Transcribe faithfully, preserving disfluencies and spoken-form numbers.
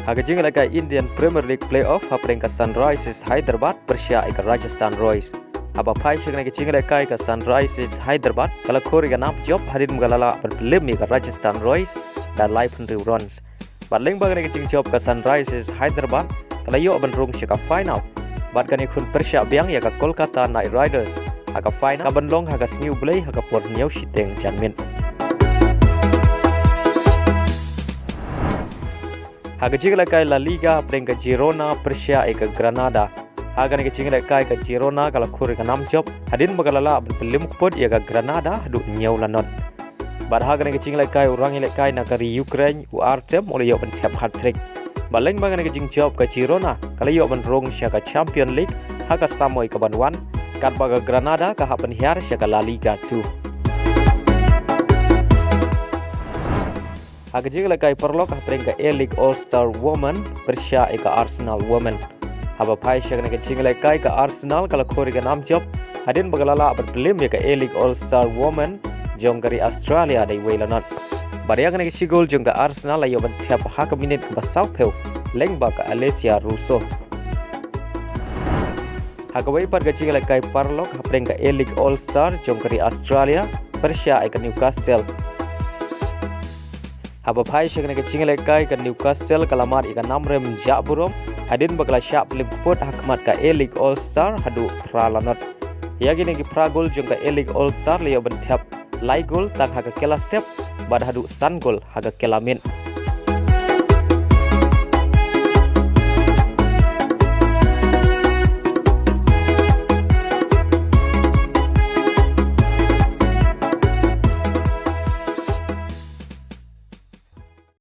Ha ka jingïalehkai Indian Premier League Playoff hapdeng ka Sunrisers Hyderabad pyrshah ïa ka Rajasthan Royals. Haba phai sha kane ka jingïalehkai ka Sunrisers Hyderabad ka la khur ïa ka nam jop hadien ba ka la lah ban pynlem ïa ka Rajasthan Royals da laiphew hynriew runs. Bad lyngba kane ka jingjop ka Sunrisers Hyderabad ka la ïoh ban rung sha ka final. Bad kan ïakhun pyrshah biang ïa ka Kolkata Knight Riders ha ka final kaban long ha ka sngi U Blei ha ka por hynñiew shiteng janmiet. Ha ka jingïalehkai La Liga hapdeng ka Girona pyrshah ïa ka Granada. Ha kane ka jingïalehkai ka Girona ka la khur ïa ka nam jop hadien ba ka la lah ban pynlem kput ïa ka Granada haduh hynñiew la not. Bad ha kane ka jingïalehkai u rangïalehkai na ka ri Ukraine u Artem u la ïoh ban thep hat-trick. Bad lyngba kane ka jingjop ka Girona ka la ïoh ban rung sha ka Champions League ha ka samoi kaban wan, katba ka Granada ka hap ban hiar sha ka La Liga two. Ha ka jingïalehkai paralok hapdeng ka A-League All-Star Women pyrshah ïa ka Arsenal Women. Haba phai sha kane ka jingïalehkai ka Arsenal ka la khur ïa ka nam jop hadien ba ka la lah ban pynlem ïa ka A-League All-Star Women jong ka ri Australia da iwei la not. Bad ïa kane ka shi gol jong ka Arsenal la ïoh ban thep ha ka minit kaba sawphew lyngba ka Alessia Russo. Ha kawei pat ka jingïalehkai paralok hapdeng ka A-League All-Star jong ka ri Australia pyrshah ïa ka Newcastle. Haba phai sha kane ka jingïalehkai ka Newcastle ka la mad ïa ka nam rem jah burom hadien ba ka la shah pynlem kput ha khmat ka A-League All-Star haduh phra la not. Ïa kine ki phra gol jong ka A-League All-Star la ïoh ban thep lai gol tang ha ka kylla step bad haduh san gol ha ka kylla miet.